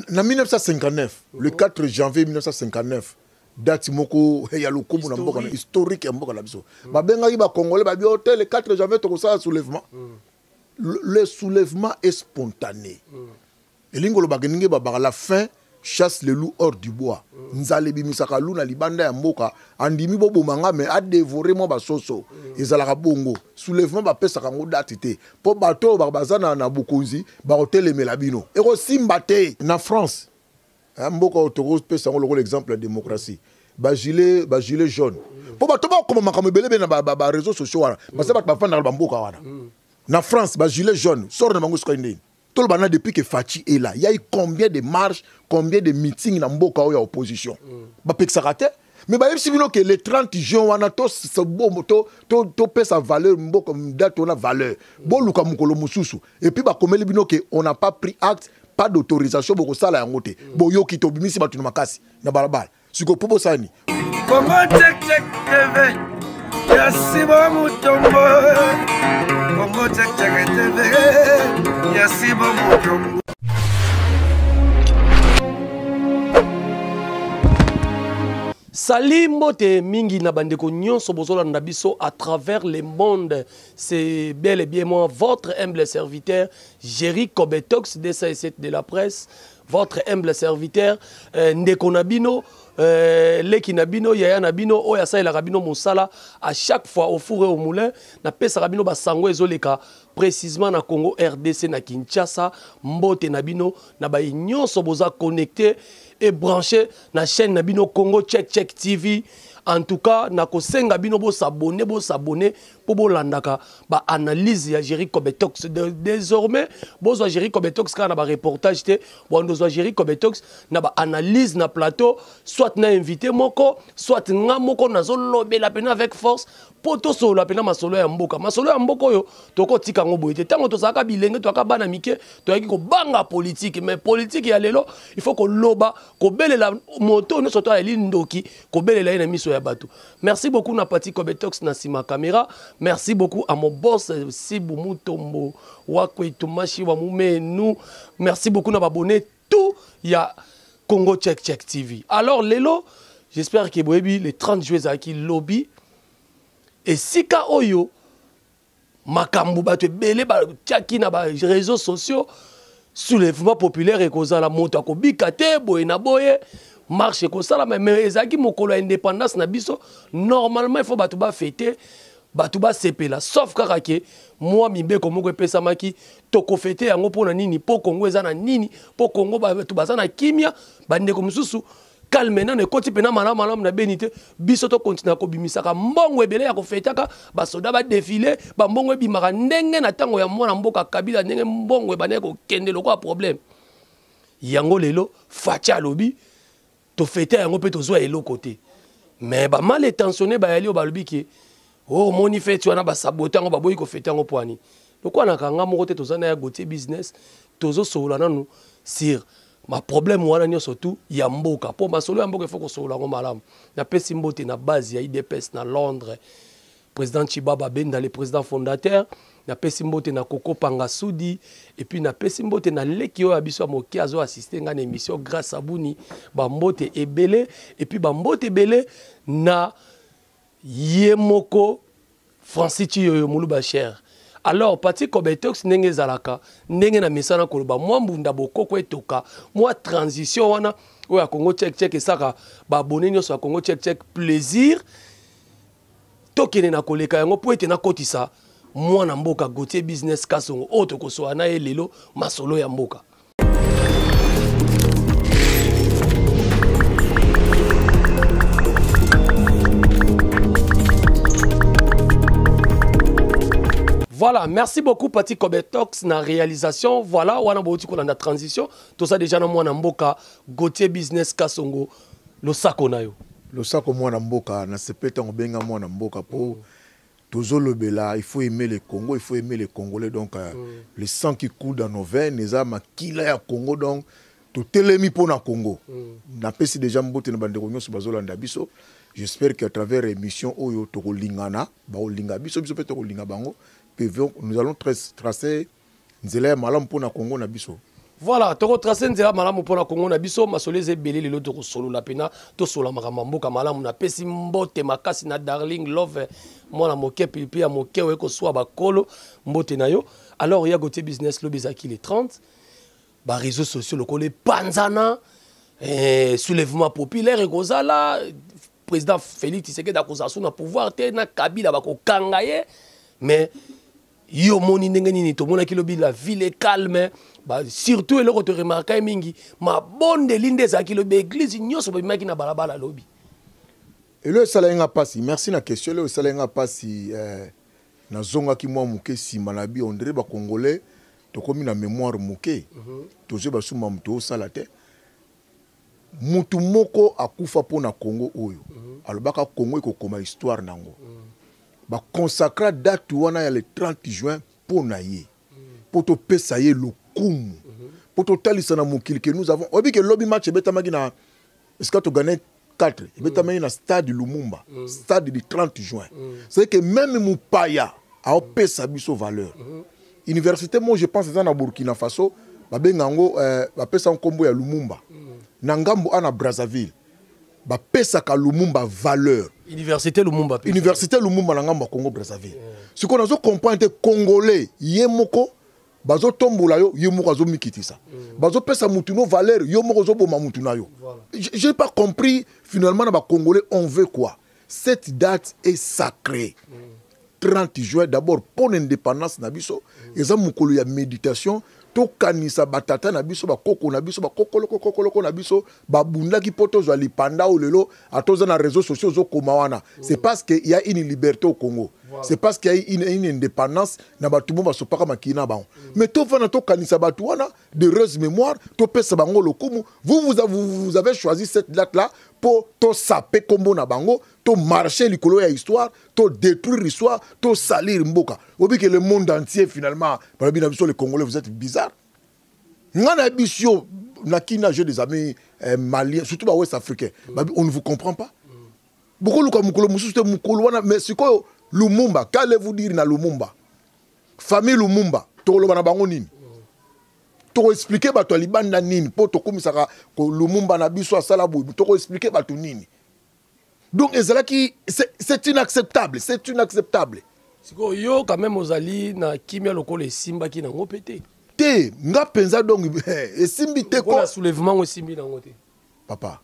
Na 1959, le 4 janvier 1959, date moko ya lokumu na mboka historique ya mboka na biso. Babengaki ba Congolais babi oh, te le 4 janvier tokosala soulèvement. Le soulèvement est spontané. Elingi kolobaka ndenge babaka la fin chasse le loup hors du bois. Nzala ebimisaka loup na libanda ya mboka, andimi boboma nga mais adévorer mwa basoso. Ezalaka bongo. Soulèvement bapesaka yango date te. Mpo bato oyo baza na bokonzi bakotelemela bino. Ekosimba te. Na France, mboka oyo tokopesa yango lokola exemple ya démocratie. Ba gilet jaune. Mpo bato bakoma makambo ebele ebele na ba réseaux sociaux wana. Parce que bato bafandaka na bamboka wana. Na France, ba gilet jaune, sort na bango soki ndeni. Toloba na depuis que Fatshi est là, il y a eu combien de marches, combien de meetings na mboka oyo ya opposition. Bapekisaka te. Mais bayebisi bino que le 30 juin wana to se bombo, to, to, to pesa valeur mboka, date wana valeur. Boluka mokolo mosusu. Et puis bakomeli bino que on n'a pas pris acte, pas d'autorisation bokosala yango te. Boyoki to bimisi bato na makasi na balabala. Siko po bosani. Congo Check Check TV. Ya Simon Mutombo. Congo Check Check TV. Ya Simon Mutombo. Salut mbote mingi na bandeko nyonso bozolanda biso à travers le monde. C'est bel et bien moi, votre humble serviteur, Jerry Kobetox, 207 de la presse. Votre humble serviteur, Ndeko Nabino, Leki Nabino, Yaya Nabino, oyo asalelaka bino mosala à chaque fois au four et au moulin, na pesaka bino basango ezoleka précisément na Congo RDC na Kinshasa, mbote Nabino, na baye nyonso boza connecté et branché na chaîne Nabino Congo Check Check TV. En tout cas, na kosenga bino bo s'abonner, bo s'abonner po bolandaka ba analyse ya Jerry Kobetox. Désormais, bozwa Jerry Kobetox kaka na ba reportage te, bozwa Jerry Kobetox na ba analyse na plateau, soit na invité moko, soit nga moko nazolobela pena avec force po tosolola pena masolo ya mboka. Masolo ya mboka oyo tokotika ngo boye te. Tango tozalaka bilenge, toyaka bana mike, toyaki kobanga politique, mais politique ya lelo, il faut koloba, kobelela moto nyonso to ayeli ndoki, kobelela ye na miso ya bato. Merci beaucoup na Pati Kobetox na sima caméra. Merci beaucoup à mon boss Sibu Mutombo Wakwe Tumashi wa Mumenu. Merci beaucoup na abonné tout ya Congo Check Check TV. Alors lelo, j'espère que boyebi le 30 juillet ezalaki lobby et sika oyo makambo bato ebele batiaki na ba réseaux sociaux, soulèvement populaire ekozala moto akobika te boye na boye, marche ekosalama, mais ezalaki mokolo ya indépendance na biso. Normalement il faut bato bafete, bato basepela, sauf kaka ke mwa mibeko moko epesamaki tokofete yango mpona nini, mpo Congo eza na nini, mpo Congo bato baza na kimia, bandeko mosusu calme nano ekoti pena malamu malamu na beni te, biso to continue kobimisaka mbongo ebele ya kofetaka, basoda ba défiler, ba mbongo ebimaka ndenge na ntango ya mwana mboka Kabila, ndenge mbongo ebandaki kokende lokola problème. Yango lelo Fatshi alobi tofete yango mpe tozwa eloko te. Mais ba mal intentionné bayali oyo balobi ke, oh, omoni feti wana basabote yango, baboyi kofete yango mpo ani. Lokola na kanga moko te, toza na ya Gauthier Business, tozosolola nanu sur ma problème wana nyonso tout ya mboka. Po masolo ya mboka il faut kosolola yango malamu. Napesi mbote na base ya IDPS na Londres, président Chibaba Benda, le président fondateur. Napesi mbote na Coco Pangasudi, et puis napesi mbote na leki oyo ya biso ya moke azo assister nga na émission grâce à Buni, ba mbote ebele, et puis ba mbote ebele na ye moko Francis Tshiyoyo Muluba cher. Alors Pati Kobetox ndenge ezalaka, ndenge na mesana koloba mwa mbunda bokoko etoka, mwa transition wana oyo ya Congo Check Check esaka ba abonné nyonso ya Congo Check Check plaisir. Tokende na koleka yango po ete nakotisa mwana mboka Gauthier Business Kasongo oyo tokosola na ye lelo masolo ya mboka. Voilà, merci beaucoup Pati Kobetox na réalisation. Voilà, wana bouti kolanda transition. Tout ça déjà na mwana mboka Gauthier Business Kasongo losako na yo. Losako mwana mboka na sepeta ngobenga mwana mboka po tozolobela, il faut aimer le Congo, il faut aimer les Congolais. Donc, le sang qui coule dans nos veines, eza makila ya Congo, donc totelemi mpo na Congo. Napesi déjà mbote na bandeko nyonso bazolanda biso. J'espère qu'à travers émission oyo tokolingana, bakolinga biso, biso mpe tokolinga bango. Pe nous allons tracer nzela ya malamu mpo na Congo na biso. Voilà, tokotrace nzela malamu mpona Kongo na biso. Masolo eza ebele lelo, tokosolola mpena, tosolola makambo ya mboka malamu. Napesi mbote makasi na Darling Love, mwana moke pilipi ya moke oye koswa bakolo, mbote na yo. Alors ya Gautier Business, lobi ezalaki le 30, baréseaux sociaux lokola epanzana, soulèvement populaire ekozala, président Félix Tshisekedi akozala so na pouvoir te, na Kabila bakokanga ye. Mais yo omoni ndenge nini tomonaki lobi la ville est calme ba, surtout eloko toremarquaki mingi, mabondeli nde ezalaki lobi, église nyonso babimaki na balabala lobi. Elo esalaki nga mpasi, merci na question. Elo esalaki nga mpasi, nazongaki mwa moke nsima na bi ondire bacongolais tokomi na mémoire moke. Tozwi basuma moto osala te, mutu moko akufa mpo na Congo oyo. Alobaka Congo ekokoma histoire nango. Baconsacra date wana ya le 30 juin mpo na ye, mpo topesa ye lokumu, mpo totalisa na mokili ke nous avons, oyebi ke lobi match ebetamaki na esika togane 4, ebetamaki na stade Lumumba, stade du 30 juin. C'est que même mopaya aopesa biso valeur. Université mo, je pense eza na Burkina Faso, babenga yango, bapesa nkombo ya Lumumba. Na ngambo a na Brazzaville bapesaka Lumumba valeur. Université Lumumba. Université Lumumba na ngambo ya Congo Brazzaville. Sikoyo nazo comprendre te, congolais ye moko bazotombola yo, ye moko azomikitisa. Bazopesa mutu no valeur, yo moko ozoboma mutu na yo. J'ai pas compris finalement na bacongolais, on veut quoi? Cette date est sacrée. 30 juin d'abord mpo na indépendance na biso, eza mokolo ya méditation. Tokanisa batata na biso, bakoko na biso, bakokoloko kokoloko na biso babundaki mpo tozwa lipanda oyo lelo. Ata oza na réseaux sociaux, ozokoma wana, c'est parce que y a une liberté au Congo. C'est parce qu'il y a une indépendance na bato mo basopaka makili na bango. Mais tovanda, tokanisa bato wana d'heureuse mémoire, topesa bango lokumu. Vous, vous avez choisi cette date là mpo tosape kombo na bango, tomarche likolo ya histoire, todétruire histoire, tosalir mboka. Obi ke le monde entier finalement balobi na biso, les Congolais, vous êtes bizarre. Nga na biso yo na kina, j'ai des amis maliens, surtout ba ouest africain. Babi, on ne vous comprend pas. Bokoluka mokolo mosusu te, mokolo wana. Mais sikoyo Lumumba, qu'allez-vous dire na Lumumba, famille Lumumba? Tokoloba na bango nini? Tokoexpliquer bato ya libanda nini mpo tokumisaka Lumumba na biso asala boye? Tokoexpliquer bato nini? Donc ezalaki, c'est inacceptable, c'est inacceptable. Sikoyo yo quand même ozali na kimia lokola esimbaki nango mpe te? Te, nga mpenza donc esimbi te. Lokola soulèvement ngo esimbi nango te. Papa,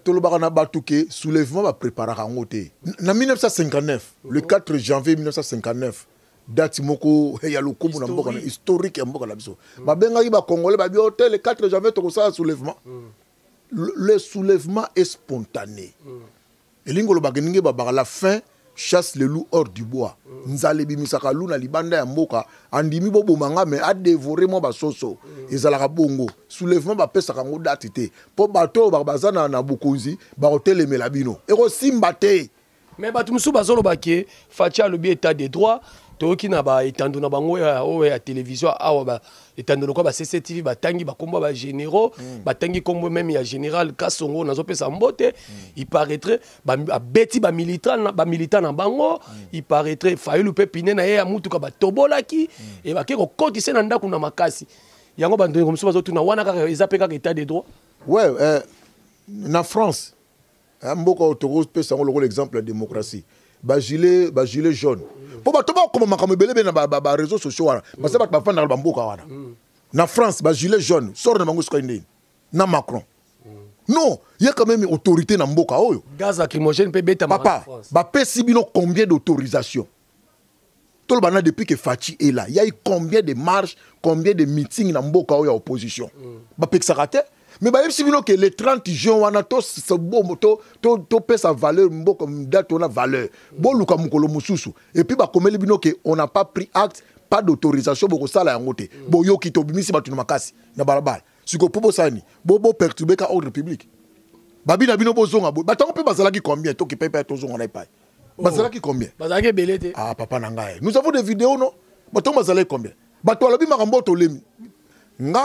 tolobaka na bato ke soulèvement bapréparaka yango te. Na 1959, le 4 janvier 1959, date moko ya lokumu na mboka, historique ya mboka na biso, babengaki bacongolais, babi o te, le 4 janvier tokosala soulèvement. Le soulèvement est spontané. Elingi olobaka ndenge babaka, la faim chasse le loup hors du bois. Nzala ebimisaka loup na libanda ya mboka, andimi boboma nga me adévorer mwa basoso. Ezalaka bongo. Soulèvement bapesaka yango date te, mpo bato oyo baza na bokonzi bakotelemela bino, ekosimba te. Mais bato mosusu bazoloba ke Fatshi alobi état de droit, toyoki na baetando na bango oyo ya télévision awa, etando lokola ba CCTV, batangi bakombo ya bagénéraux, batangi kombo même ya général Kasongo, nazopesa mbote. Il paraîtrait abeti bamilitant na bango. Il paraîtrait Fayulu mpe pine na ye ya mutuka batobolaki, e bake kokotisa na ndako na makasi yango. Bandeko mosusu bazotuna wana kaka eza mpe kaka état de droit. Ouais, na France, mboka oyo tokopesa yango lokola exemple ya démocratie, bagilets jaune, mpo bato bakoma makambo ebele ebele na baréseaux sociaux wana, basa bato bafandaka bamboka wana. Na France, bagilets jaune, sort na bango sikoyo ndeni na Macron? Non, ye quand même autorité na mboka oyo. Gaz lacrymogène mpe betama. Papa, bapesi bino combien d'autorisation? Toloba na, depuis que Fatshi est là, il y a eu combien de marches, combien de meetings na mboka oyo ya opposition? Bapekisaka te. Mais bayebisi bino ke le 30 juin wana topesa valeur mboka, date wana valeur, boluka mokolo mosusu. Et puis bakomeli bino ke on n'a pas pris acte, pas d'autorisation, bokosala yango te. Boyoki, tobimisi bato na makasi na balabala. Sikoyo mpo bosala nini? Boperturbe ka ordre public. Babi na bino bozonga boye, bato yango mpe bazalaki combien? Toki mpe tozonga na epai, bazalaki combien? Bazalaki ebele te. Ah, papa na ngai, nous avons des vidéos, non? Bato yango bazalaki combien? Bato balobi makambo oyo tolemi. Nga,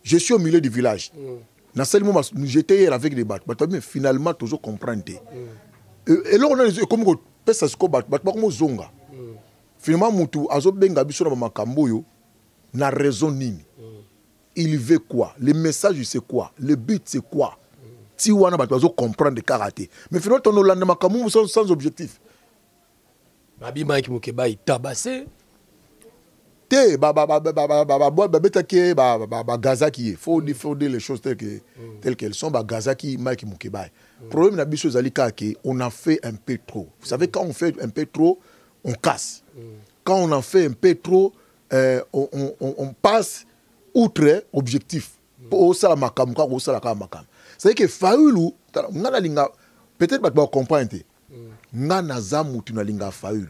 je suis au milieu du village. Nasali mo, j'étais hier avec des bato, bato, mais finalement tozo comprendre te. Eloko nani ekomi kopesa sikoyo bato, bato bakomi ozonga? Finalement mutu azobenga biso na bamakambo oyo na raison nini? Il veut quoi? Le message, c'est quoi? Le but, c'est quoi? Ti wana bato bazo comprendre kaka te. Mais finalement, tolanda makambo sans objectif. Babi Mike Mukebayi tabassé. Te, babetaki ye, bagazaki ye. Faut dire les choses telles qu'elles sont. Bagazaki Mike Mukebayi. Problème na biso ezali kaka ke on a fait un peu trop. Vous savez, quand on fait un peu trop, on casse. Quand on en fait un peu trop, on passe outre objectif po osala makambo kaka, osala kaka makambo. C'est que Fayulu, nga nalinga, peut-être bato bacomprendre te, nga naza mutu nalinga Fayulu,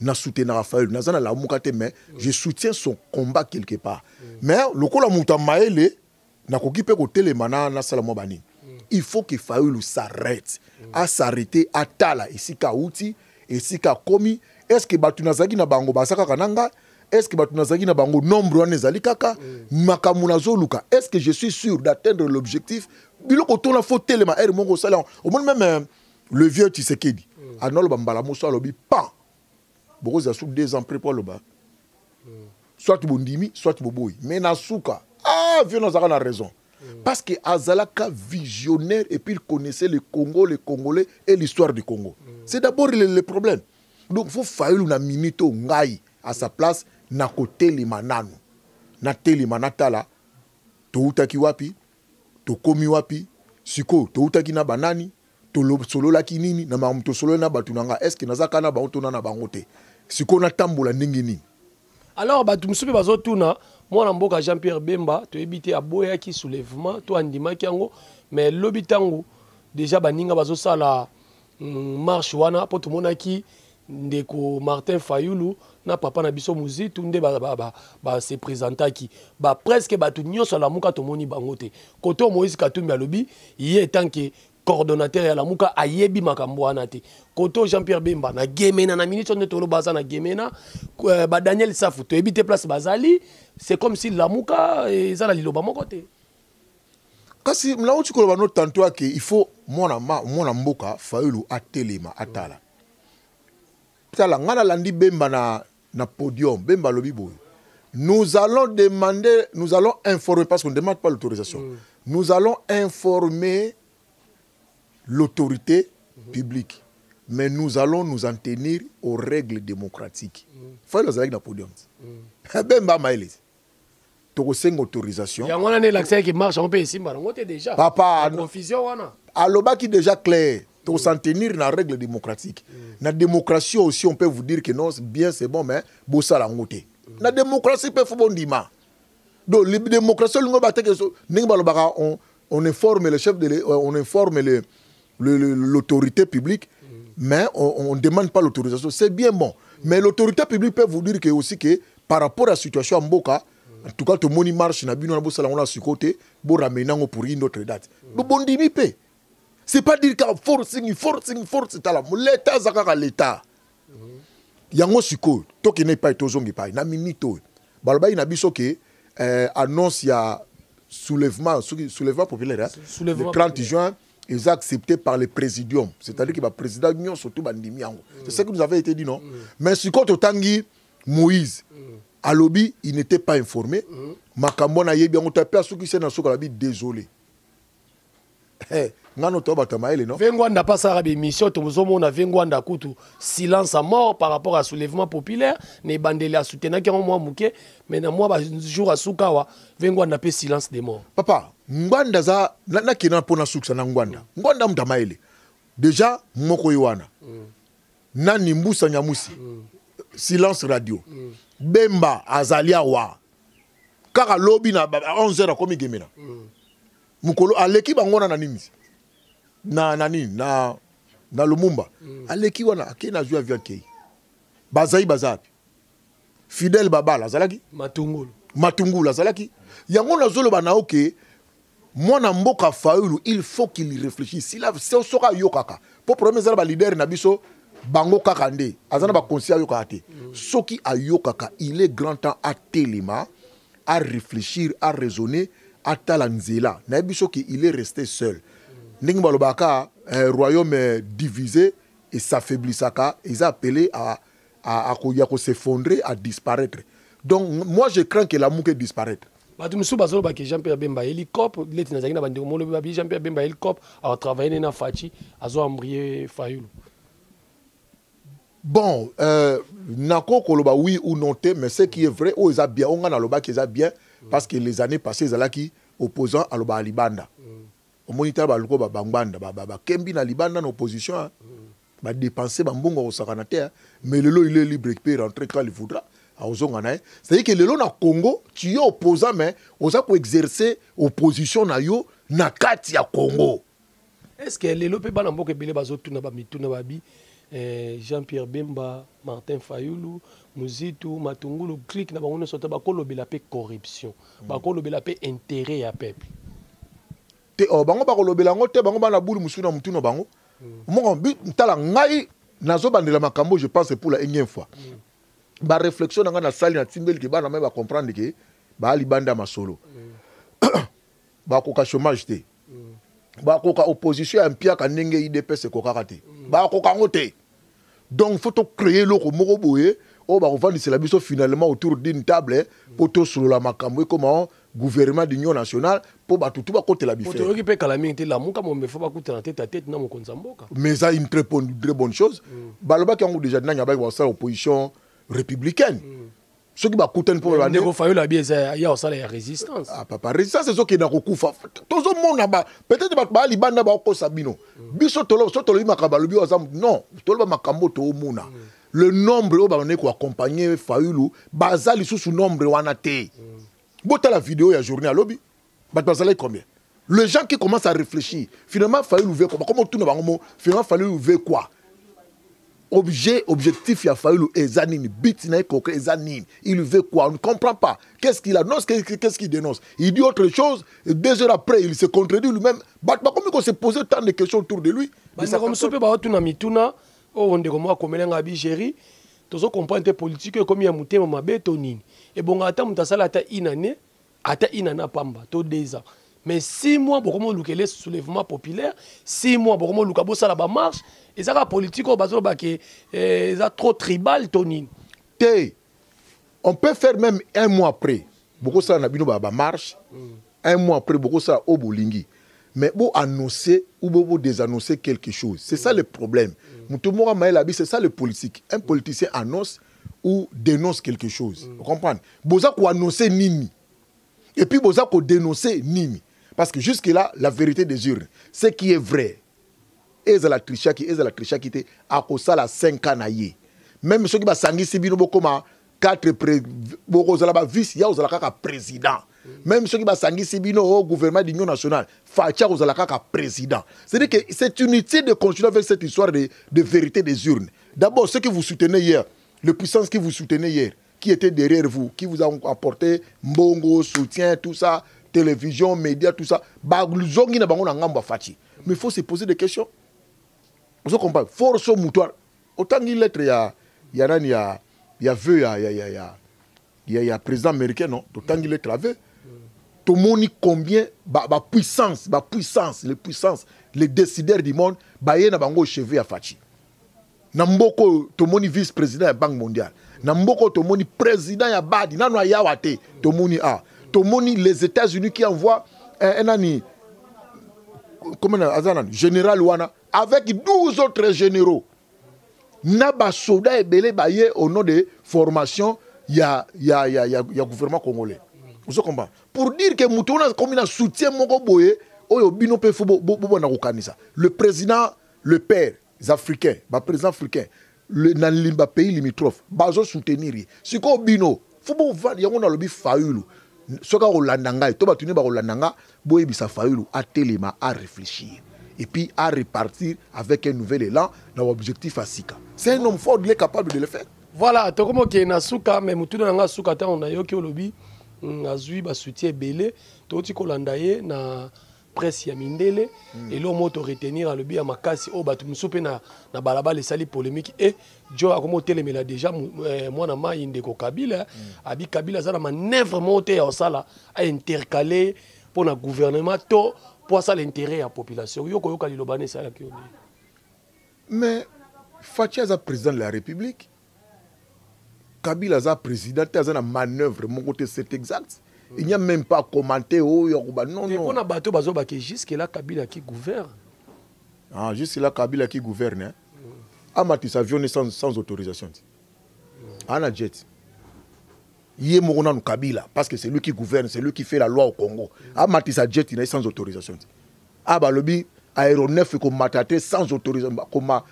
nasoutenaka Fayulu. Naza na Lamuka te, mais je soutiens son combat quelque part. Mais lokola moto ya mayele, nakoki mpe kotelema na nasala mwa banini. Il faut que Fayulu s'arrête, asarrête, atala esika auti, esika akomi. Est ce que bato nazalaki na bango baza kaka na nga? Est ce que bato nazalaki na bango, nombre wana ezali kaka? Makambo nazoluka, est ce que je suis sûr d'atteindre l'objectif? Biloko tona, faut telema ere moko osala. Omoni même le vieux Tshisekedi anoloba mbala moso, alobi pan bokozala su 2 ans près po aloba soit bondimi, soit boboyi. Mais na suka, ah, vieux nazalaka na raison, parce que azalaka visionnaire et puis il connaissait le Congo, le Congolais et l'histoire du Congo. C'est d'abord le problème. Donc faut Fayulu, na minute oyo, ngai à sa place, nakotelema nanu, natelema, natala toutaki wapi, tokomi wapi sikoyo, toutaki na banani, tosololaki nini na makambo tosololi na bato na nga. Est ce que naza kaka na bango tona na bango te? Sikoyo natambola ndenge nini? Alors bato mosusu mpe bazotuna, mwana mboka Jean Pierre Bemba, toyebi te aboyaki soulèvement to andimaki yango. Mais lobi, ntango déjà baninga bazosala marche wana, mpo tomonaki ndeko Martin Fayulu na papa na biso Muzitu nde base présentaki, ba presque bato nyonso Alamuka tomoni bango te. Kote oyo Moïse Katumbi alobi ye tant que coordonnateur ya Lamuka ayebi makambo wana te. Kote oyo Jean Pierre Bemba na Gemena, na minute oyo nde toloba aza na Gemena. Badaniel Safu toyebi te place bazali. C'est comme si Lamuka eza na liloba moko te. Kasi nauti koloba no tantôt ake il faut mwana mwana mboka Fayulu atelema, atala. Tala, ngai nalandi Bemba na podium. Bemba alobi boye: nous allons demander, nous allons informer, parce qu'on ne demande pas l'autorisation, nous allons informer l'autorité publique, mais nous allons nous en tenir aux règles démocratiques. Fayulu azalaki na podium. Bemba mayele, tokosenga autorisation. Yango wana nde elakisaki marche yango mpe esimba nango te déjà. Papa, Na confusion wana. Alobaki déjà clair, s'en tenir na règle démocratique. Na démocratie aussi, on peut vous dire que non, c'est bien, c'est bon, mais bosala yango te. Na démocratie mpe faut bondima. Donc démocratie olingo bateke ndenge balobaka, on informe le chef de on informe l'autorité publique, mais on ne demande pas l'autorisation. C'est bien bon, mais l'autorité publique peut vous dire que aussi que par rapport à la situation ya mboka, en tout cas tomoni marche na bino na bosala yango na sikoyo te, boramener yango pour une autre date. Bondimi mpe. C'est pas dire kaka forcing, forcing, force. Tala, l'état aza kaka l'état. Yango sikoyo tokende epai, tozonga epai. Na minute oyo balobaki na biso ke annonce ya soulèvement, soki soulèvement populaire, hein? Soulèvement le 30 populaire. Juin eza accepté par le présidium, c'est-à-dire que baprésident nyonso to bandimi yango. C'est ce qui nous avait été dit, non? Mais sikoyo totangi Moïse alobi il n'était pas informé. Makambo na yebi yango te, mpe asuki se na suka alobi désolé. Eh, ngano to bato ya mayele, non? Vengwanda asalaka bémission, tozomona Vengwanda kutu silence à mort par rapport à soulèvement populaire. Na ebandeli asoutenaki yango mwa moke, mais na mwa bajour asuka awa, Vengwanda mpe silence de mort. Papa, Ngwanda aza nakenda mpo nasukisa na Ngwanda. Ngwanda moto amayele déjà moko ye wana. Nani, Mbusa Nyamusi, silence radio. Bemba azali awa kaka lobi na 11 heures akomi Gemena. Mokolo aleki bango wana na nini, na nini, na Lumumba. Aleki wana, akei na zwi avion, akei. Bazali baza wapi? Fidèle Babala azalaki. Matungulu. Matungulu azalaki. Yango nazoloba na oke, mwana mboka Fayulu, il faut qu'il réfléchisse. Sila soki ayokaka, mpo problème eza na baleader na biso, bango kaka nde aza na baconseil, ayokaka te. Soki ayokaka, il est grand temps atelema, à réfléchir, à raisonner, atala nzela. Nayebi soki il est resté seul. Ndenge balobaka, royaume divisé et s'affaiblissaka, eza appelé à s'effondrer, à disparaître. Donc moi, je crains que Lamuka disparaître. Bato mosusu bazoloba ke Jean Pierre Bemba ayeli cop leti nazalaki na bandeko molobi babi Jean Pierre Bemba ayeli cop akotravaille ne na Fatshi, azo embrouiller Fayulu. Bon, nako koloba oui ou non te, mais ce qui est vrai, oyo eza bien, oyo nga nalobaki eza bien, parce que les années passées ezalaki opposant alobaka libanda. Omoni tala baluko ba bangbanda bakembi na libanda na opposition, hein. Badépenser bambongo akosakana te, hein. Mais lelo il est libre, il peut rentrer quand il voudra, akozonga na ye. C'est-à-dire que lelo na Congo, tu es opposant, mais oza koexercer opposition na yo na kati ya Congo. Est ce que lelo mpe bana mboka ebele bazotuna bamituna babi Jean Pierre Bemba, Martin Fayulu, Muzitu, Matungulu, clique na bango nyonso te, bakolobela mpe corruption, bakolobela mpe intérêt ya peuple? Te, oh, bango bakolobela yango te. Bango bana bulu mosusu na mutu na bango. Moko tala, ngai nazobandela makambo, je pense pour la énième fois, baréflexion na ngai nasali, natimbeli ke bana mai bacomprendre ke baa libanda ya masolo. Bakoka chômage te, bakoka opposition ya mpiaka ndenge UDPS ekokaka te, bakoka yango te. Donc faut tocréer eloko moko boye oyo bakovandisela biso finalement autour d'une table mpo tosolola makambo, ekoma gouvernement d'union nationale mpo bato tu bakotela bifere. Toyoki mpe kala mingi te, Lamuka mombe fo bakutana tête à tête na mokonzi ya mboka. Mais eza une très bonne chose. Balobaki yango déjà, nani abaki basala opposition républicaine. Soki bakutani mpo ndeko Fayulu abi eza ya kosala ya résistance. Ah, papa, résistance ezokende kokufa. Tozomona ba peut-être bato baya libanda bakokosa bino. Biso so tolobi makambo, balobi aza non. Toloba makambo toomona. Le nombre oyo babandaki koaccompagne Fayulu baza lisusu nombre wana te. Botala video ya journée alobi, bato bazalaki combien? Les gens qui commencent à réfléchir, finalement Fayulu veut quoi? Bakoma otuna bango mo, finalement Fayulu veut quoi? Objet, objectif ya Fayulu eza nini? But na ye concret eza nini? Il veut quoi? On ne comprend pas. Qu'est-ce qu'il annonce? Qu'est-ce qu'il dénonce? Il dit autre chose, et 2 heures après il se contredit lui-même. Bato bakomi ko se poser tant de questions autour de lui. Bandeko mosusu mpe baotuna mituna oyo. Ndeko moko akomelenga abi: "Géri, tozocomprendre te, politique ekomi ya motema mabe to nini? Ebonga ata moto asala ata une année, ata une année pamba to 2 ans, mais 6 mois bokomi olukele soulèvement populaire, 6 mois bokomi oluka bosala bamarche. Eza kaka politique oyo bazoloba ke eza trop tribal to nini?" Te, on peut faire même un mois après, bokosala na bino bamarche un mois après, bokosala oyo bolingi, mais bo annoncer ou bo désannoncer quelque chose. C'est ça le problème. Moto moko amayele abi, c'est ça le politique: un politicien annonce ou dénonce quelque chose. Vous comprenez? Boza koannoncer nini et puis boza kodénoncer nini? Parce que jusque là, la vérité des urnes, ce qui est vrai, ezala trichaki, ezala trichaki te, akosala 5 ans na ye. Même soki basangisi bino bokoma 4, bokozala bavice, ya kozala kaka président. Même soki basangisi bino au gouvernement d'union nationale, Fatshi akozala kaka président. C'est à dire que c'est inutile de continuer avec cette histoire de vérité des urnes. D'abord, ceux que vous soutenez hier, les puissances qui vous soutenaient hier, qui étaient derrière vous, qui vous ont apporté mbongo, soutien, tout ça, télévision, médias, tout ça, bazongi na bango na ngambo ya Fatshi. Mais il faut se poser des questions. Ozo comprendre? Force mutu otangi lettre ya nani, ya vœu ya président américain, non? Totangi lettre ya vœu, tomoni combien ba puissance, les puissances, les décideurs du monde baye na bango chevet ya Fatshi na mboka oyo. Tomoni vice président ya Banque mondiale na mboka oyo, tomoni président ya BAD nano ayawa te, tomoni a tomoni les États-Unis qui envoie un nani, comment aza nani, général wana avec 12 autres généraux na basoda ebele baye au nom de formation ya gouvernement congolais. Ozo comprendre? Pour dire que moto wana akomi na soutien moko boye oyo bino mpe fo bobanda kokanisa. Le président, le père africain, baprésident africain na bapays limitrophe bazosoutenir ye. Sikoyo bino fo bovanda yango. Nalobi, Fayulu soki akolanda ngai to bato nini bakolanda nga, boyebisa Fayulu atelema, aréfléchir et puis à repartir avec un nouvel élan na objectif ya sika. C'est un homme fort, il est capable de le faire. Voilà, tokomi okende na suka, mais motuna na nga suka, ntango nayoki olobi azwi basoutien ebele, touti kolanda ye na presse ya mindele, eloko moko toretenir, alobi ya makasi oyo bato mosusu mpe na balabala esali polémique e jo akomi otelemela déjà mwana mai ndeko Kabila. Abi Kabila aza na manœuvre moko te ya kosala aintercale mpo na gouvernement to mpo asala intérêt ya population. Yo koyoka liloba na esalaki yo nini? Mais Fatshi aza président de la République, Kabila aza président te, aza na manœuvre moko te. C'est exact. Il n'y a même pas à commenter oyo akoba, non, non. Mpona bato bazobake jusque là Kabila qui gouverne. Ah, jusque là Kabila qui gouverne, hein? Amatisa avion sans autorisation ti ana jet ye moko nanu Kabila, parce que c'est lui qui gouverne, c'est lui qui fait la loi au Congo. Amatisa jet na ye sans autorisation ti a balobi aéronef ekomata te sans autorisation, koma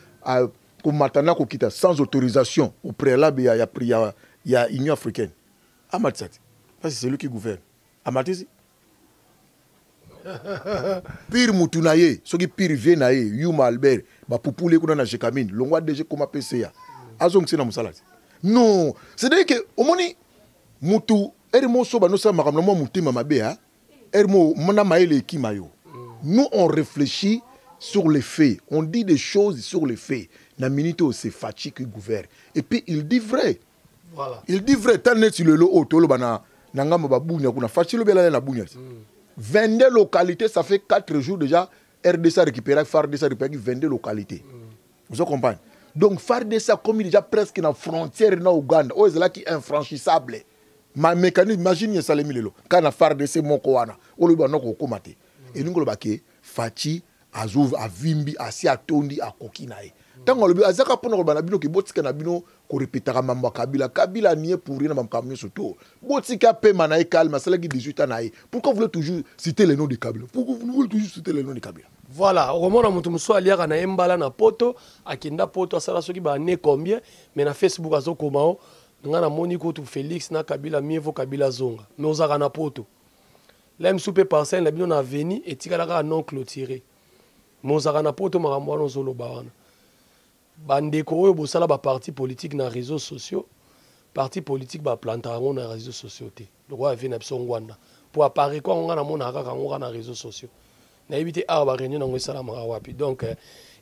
komata na kokita sans autorisation au préalable ya Union africaine. Amatisa te parce que c'est lui qui gouverne. Amatisi pire mutu na ye, soki pire vie na ye Yuma Albert bapupuli kuna na Gécamines, longwa DG koma PCA, azongisi na mosala te. Non, c'est-à-dire que omoni mutu ere moso banosala makambo na mwa motema mabe a ere mo na mayele ekima yo. Nous, on réfléchit sur les faits, on dit des choses sur les faits. Na minute oyo, c'est Fatshi qui gouverne et puis il dit vrai. Il dit vrai. Tant neti lelo oyo toloba na ngambo babunya kuna, Fatshi lobi alala na Bunya ti 22 localités, ça fait 4 jours déjà RDC a récupéré, FARDC a récupéré 22 localités. Vous comprenez? Donc FARDC a commis déjà presque na frontière na Ouganda oyo ezalaki infranchissable. Ma mécanisme, imagine esalemi lelo kaka na FARDC moko wana olobi banoko okóma te. Elingi oloba ke Fatshi azo avimbi, asi atondi, akoki na ye. Ntango alobi azaka mpona koloba na bino ke botika na bino korepetaka mambo ya Kabila. Kabila nie pour rien na makambo nyonso to botika pema na ye calme, asalaki 18 ans na ye. Pourquoi vous voulez toujours citer le nom de Kabila? Pourquoi vous voulez toujours citer le nom de Kabila? Voilà, okomona moto mosusu aliaka na ye mbala na poto, akenda poto, asala soki baane combien, mais na Facebook azokoma o nga namoni kutu Félix na Kabila, mieux vaut Kabila zonga. Mais ozalaka na poto la mosusu mpe parcelle na bino na aveni etikala kaka non clôturé, mais ozalaka na poto. Makambo wana ozoloba wana, bandeko oyo bosala baparti politique na réseaux sociaux, parti politique baplantaka yango na réseaux sociaux te. Lokola ave na biso Ngwanda po apare ko yango, nga namonaka kaka yango kaka na réseaux sociaux, nayebi te awa baréunion yango esalamaka wapi. Donc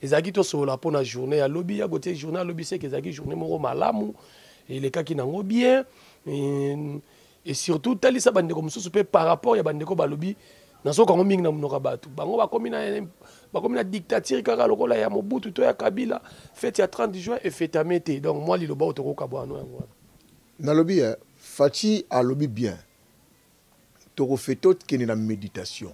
ezalaki tosolola mpo na journée ya lobi ya gotie. Journée ya lobi seke ezalaki journée moko malamu, elekaki nango bien. Et surtout talisa bandeko mosusu mpe par rapport ya bandeko balobi, nazoka yango mingi na monoko ya bato, bango bakomi na dictature kaka lokola ya Mobutu to ya Kabila. Fête ya 30 juin efetame te. Donc mwa liloba oyo tokoka bwano yango wana. Nalobi Fatshi alobi bien, tokofete, tokende na méditation,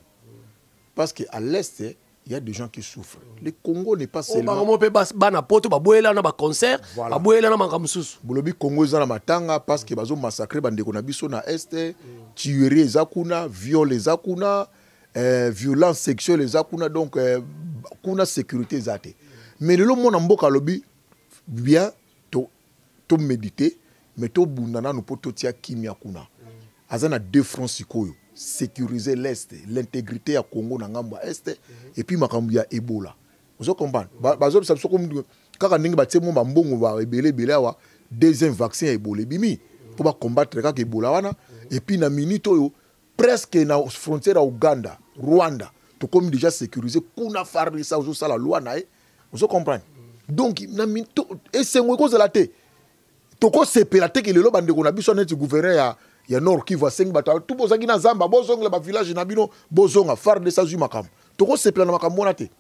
parce que à l'est il y a des gens qui souffrent. Le Congo n'est pas seulement bango mpe bana poto baboyela na baconcert, baboyela na makambo mosusu. Bolobi Congo eza na matanga parce que bazomassacre bandeko na biso na est, tuerie eza kuna, viol eza kuna, violence sexuelle eza kuna. Donc kuna sécurité eza te. Mais lelo mwana mboka alobi bien, tomédite mais tobunda nanu mpo totia kimia kuna. Aza na deux fronts sikoyo: sécuriser l'est, l'intégrité ya Congo na ngambo ya est, et puis makambo ya Ebola. Ozo comprendre, bazobisa biso kaka ndenge batie mo bambongo ba ebele ebele awa, deuxième vaccin ya Ebola ebimi mpo bacombattre kaka Ebola wana. Et puis na minute oyo, presque na frontière ya Uganda, Rwanda, tokomi déjà sécurisé kuna. FARDC ozosala loi na ye. Ozo comprendre? Donc na esengo ekozala te, tokosepela te ke lelo bandeko na biso neti gouverneur ya Nord Kivu asengi bato tu bozalaki na zamba bozongela bavillage na bino, bozonga. FARDC azwi makambo, tokosepela na makambo wana te.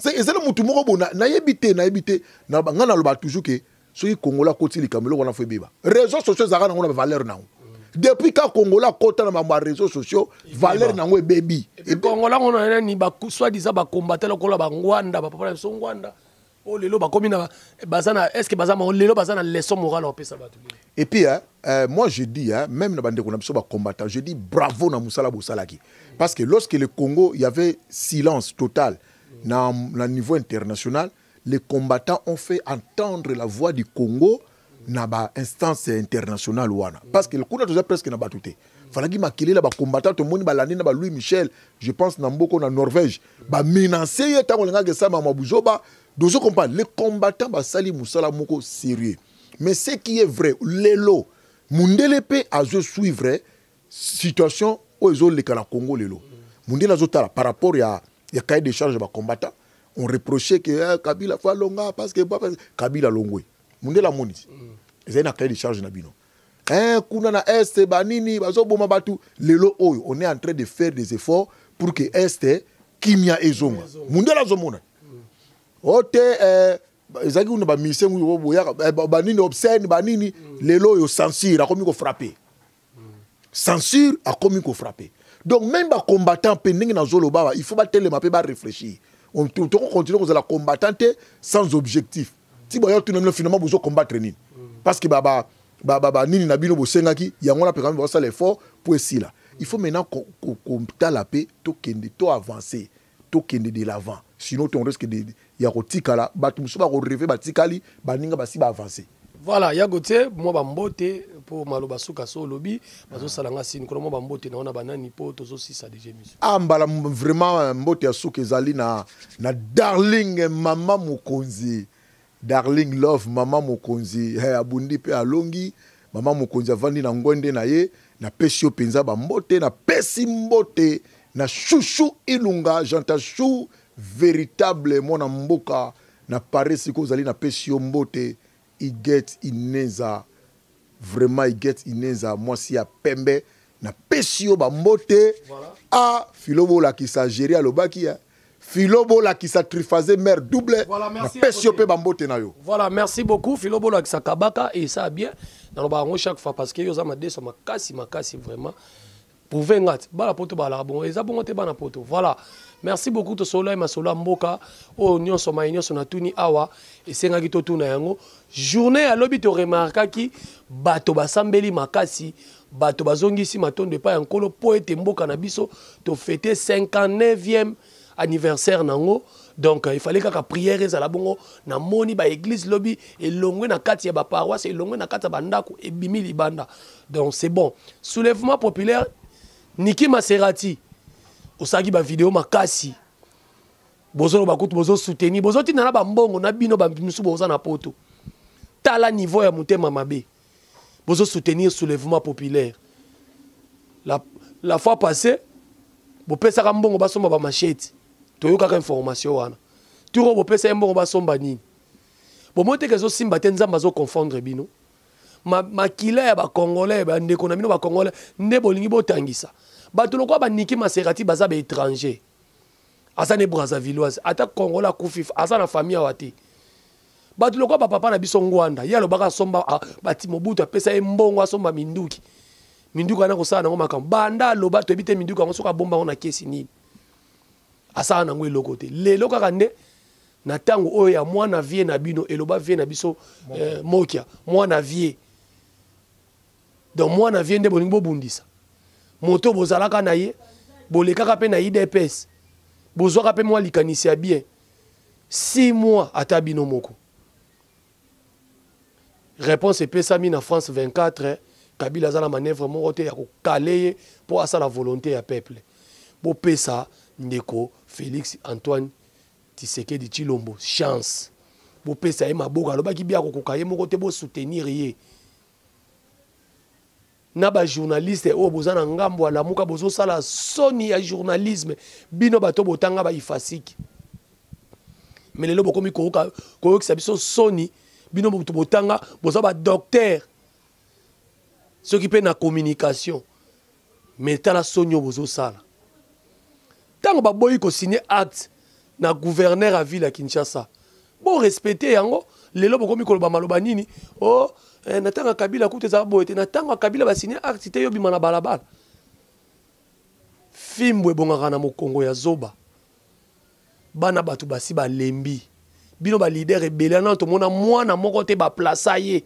Ezali motu moko bo nayebi te, nayebi te. Ngai naloba toujours ke soki Kongola akoti likambo, eloko wana fo ebeba. Réseau sociaux ezalaka nango na bavaleur nango. Depuis ka Kongola akota na mambo ya réseaux sociaux, valeur nango ebebi. Kongola ngo na nani, soi-disant bacombattants lokola bangwanda, bapapa na biso Ngwanda oyo lelo bakomi na baza na, est ce que baza lelo baza na leçon morale opesa bato? Et puis hein, moi je dis, hein, même na bandeko na biso bacombattant, je dis bravo na mosala bosalaki, parce que lorsque le Congo, il y avait silence total na niveau international, les combattants ont fait entendre la voix du Congo na ba instance internationale wana, parce que kuna toza presque na bato te. Falaki makelele bacombattant. Tomoni balandi na ba Louis Michel, je pense na mboko na Norvège, bamenace ye ntango olingaki esama mwa buzoba. Dozo comprendre, les combattants basali mosala moko sérieux. Mais ce qui est vrai, lelo mundele mpe azosuivre situation oyo ezoleka na Congo. Lelo mundele azotala par rapport ya cahier de charge ya bacombattant. On reprochait que Kabila faut alonga parce que Kabila alongwe. Mundele amoni ti ezali na cahier de charge na bino, hein, kuna na est banini bazoboma bato. Lelo oyo on est en train de faire des efforts pour que est kimia ezonga. Mundele azomona o te ezalaki kuna bamusicien boyaka banini obscène banini. Lelo oyo censure akomi kofrappe. Censure akomi kofrappe. Donc même bacombattant mpe, ndenge nazoloba awa, il faut batelema mpe baréfléchir. Tokocontinue kozala combattant te sans objectif. Ti boya tuna bino, finalement bozo combattre nini? Parce que ba nini na bino bosengaki yango wana mpe basala effort po esila. Il faut maintenant kotala mpe tokende, to avancer, tokende de l'avant, sinon on risque de ya kotikala. Bato mosusu bakorêver, batikali, baninga basi baavance. Voilà, ya Gautier, mwa bambote mpo maloba suka so olobi bazosala nga sini kuna. Mwa bambote na wana banani mpo tozosisa déjà émission? Ah, mbala vraiment, mbote ya suka ezali na Darling, mama mokonzi, Darling Love, mama mokonzi. Hey, abundi mpe alongi. Mama mokonzi avandi na ngwende na ye. Napesi yo mpenza bambote. Napesi mbote na Shushu Ilunga Jantashu, véritable mwana mboka na Paris. Sikoyo ozali, napesi yo mbote. Iget Ineza, vraiment Iget Ineza, mwasi ya pembe, napesi yo bambote. Voilà. A filo bolakisa Géri alobaki ya filo bolakisa triphasé mare double. Voilà, merci. Napesi yo mpe bambote na yo. Voilà, merci beaucoup. Filo bolakisa kabaka et ça bien naloba yango chaque fois parce que yo oza madeso makasi makasi, vraiment prouve nga ti bana poto balaka bongo, eza bongo te, bana poto. Voilà, merci beaucoup. Tosolola ye masolo ya mboka oyo nyonso, mai nyonso natuni awa esengaki totuna yango. Journée ya lobi, toremarkaki bato basambeli makasi, bato bazongisi matondo epai ya Nkolo mpo ete mboka na biso tofete 59e anniversaire nango. Donc il fallait kaka prière ezala bongo. Namoni baéglise lobi elongwe na kati ya baparoisse, elongwe na kati ya bandako, ebimi libanda. Donc c'est bon. Soulèvement populaire, Niki Maserati osalaki bavideo makasi, bozoloba kutu bozosoutenir, bozotinda na bambongo na bino. Bamisusu boza na poto, tala niveau ya motema mabe. Bozosoutenir soulèvement populaire. La fois passée bopesaka mbongo basomba bamachete, toyokaka information wana. Turo bopesa ye mbongo basomba nini? Bomoi teke ezosimba te. Nzambe azoconfondre bino. Makila ya bacongolais, bandeko na bino bacongolais nde bolingi botangisa. Bato lokola baniki Maserati baza baétranger, aza ne Brazzavilloise, ata Congolais akufi, aza na famille awa te. Bato lokola bapapa na biso Ngwanda, ye alobaka asomba, bati Mobutu apesa ye mbongo asomba minduki. Minduki wana kosala nango makambo banda aloba, toyebi te minduki yango soki abomba yango na kesi nini, asala nango eloko te. Lelo kaka nde na ntango oyo ya mwana vie na bino, eloba vie na biso Mokia, mwana vie. Donc mwana vie nde bolingi bobundisa moto bozalaka na ye, bolekaka mpe na UDPS, bozwaka mpe mwa likanisi ya bien 6 mois. Ata bino moko, réponse epesami na France 24. Kabila aza na manœuvre moko te ya kokale ye mpo asala volonté ya peuple. Bopesa ndeko Félix Antoine Tshisekedi Tshilombo chance, bopesa ye maboko. Alobaki bia kokoka ye moko te, bosoutenir ye. Na bajournaliste oyo boza na ngambo alamuka, bozosala soni ya journalisme. Bino bato botanga baifasiki, me lelo bokomi koyokisa biso soni. Bino moto botanga, boza badocteur soki mpe na communication, me tala soni oyo bozosala. Ntango baboyi kosigne acte na gouverneur ya ville ya Kinshasa, borespecte yango. Lelo bokomi koloba maloba nini? O eh, na ntango ya Kabila kutu ezala boye te. Na ntango ya Kabila basigne acte te, yo bima na balabala. Fimbu ebongaka na mokongo ya zoba. Bana bato basi balembi bino baleader ebele. Nano tomona mwana moko te baplasa ye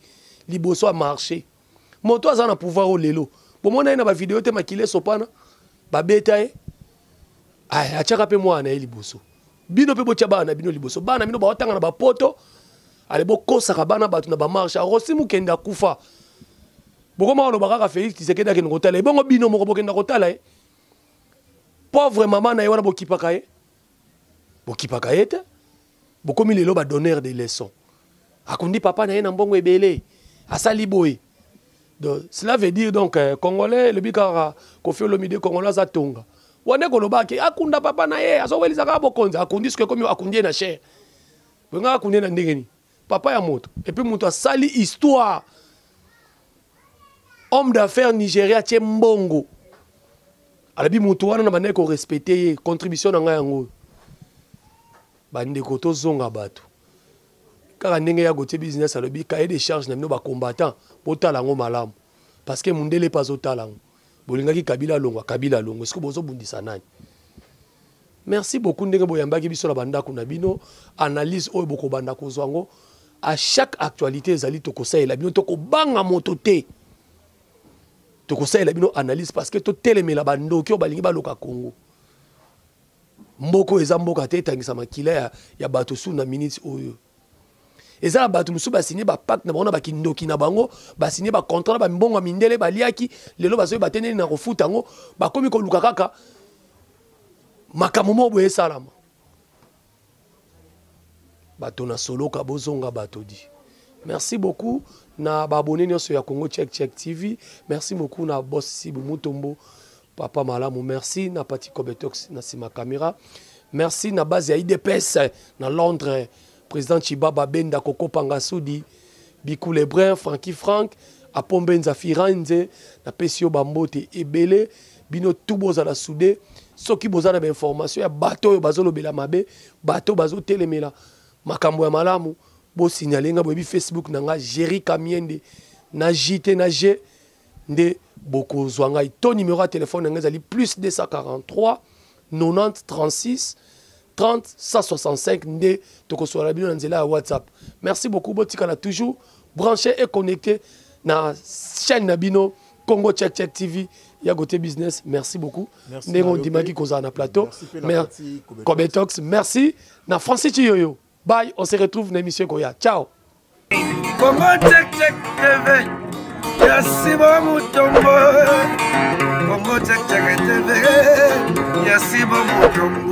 liboso ya marché. Moto aza na pouvoir oyo lelo, bomona ye na bavideo te, makili esopana, babeta ye, atiaka mpe mwana na ye liboso. Bino mpe botya bana na bino liboso. Bana bino baotanga na bapoto ale, bokosaka bana bato na bamarche. Rossy Mukende akufa, bokoma koloba kaka Félix Tshisekedi akende kotala ye. Bongo bino moko bokenda kotala ye? Pauvre mama na ye wana, bokipaka ye? Bokipaka ye te. Bokomi lelo badonneur de leçon. Akundi papa na ye na mbongo ebele, asali boye. Donc cela veut dire, donc congolais elobi kaka Koffi Olomide, congolais aza tonga wana kolobaki akunda papa na ye, azowelisa kaka bokonzi. Akundi soki ekomi akundi ye na chair boyengaka, akundi ye na ndenge nini? Papa ya moto, et puis moto asali histoire, homme d'affaires nigéria atie mbongo, alobi moto wana na bandaki korespecte ye, contribution na ngai yango oyo. Bandeko, tozonga bato kaka ndenge ya Gautier Business alobi, cahier de charge na bino bacombattant, botala yango malamu parce que mundele mpe azotala yango. Bolingaki Kabila alongwa, Kabila alongwa. Est-ce que bozobundisa nani? Merci beaucoup ndenge boyambaki biso na bandako na bino. Analyse oyo bokobanda kozwa yango à chaque actualité ezali tokosalela bino, tokobanga moto te. Tokosalela bino analyse parce que totelemela bandoki oyo balingi baloka Congo. Mboko eza mboka te, etangisa makila ya bato su na minute oyo. Eza na bato mosusu basigne ba pacte na bango na bakindoki na bango, basigne ba contrat na ba mbongo ya mindele baliaki, lelo bazoyeba te ndenge na kofuta yango, bakomi koluka kaka makambo moko boye esalama. Bato na soloka bozonga bato di. Merci beaucoup na ba abonné nyonso ya Congo Check Check TV. Merci beaucoup na boss Sibu Mutombo, papa malamu. Merci na Pati Kobetox na sima caméra. Merci na base ya IDPS na Londres, président Chibaba Benda Koko Pangasudi, Bikou Lebrun, Francky Frank, Apombe Nzafiranze, na pesio bambote ebele, bino tout bozala soudé. Soki bozala ba information ya bato oyo bazolobela mabe, bato bazo telemela makambo ya malamu, bo signaler nga boyebi Facebook na nga Jerry Kamiende na JT na G nde bokozwa ngai. To numéro ya téléphone na ngai ezali plus 243 90 36 30 165 nde tokosola bino na nzela ya WhatsApp. Merci beaucoup, botikala toujours branché et connecté na chaîne na bino Congo Check Check TV ya Gote Business. Merci beaucoup. Merci Ndenge na yo ondimaki pe. kozala na plateau. Merci pe na Pati Kobetox. Kobetox. Merci na Francis Chiyoyo. Bye, on se retrouve na émission Koya. Ciao. Congo Check Check TV. Yasi bo mutombo. Congo Check Check TV. Yasi bo mutombo.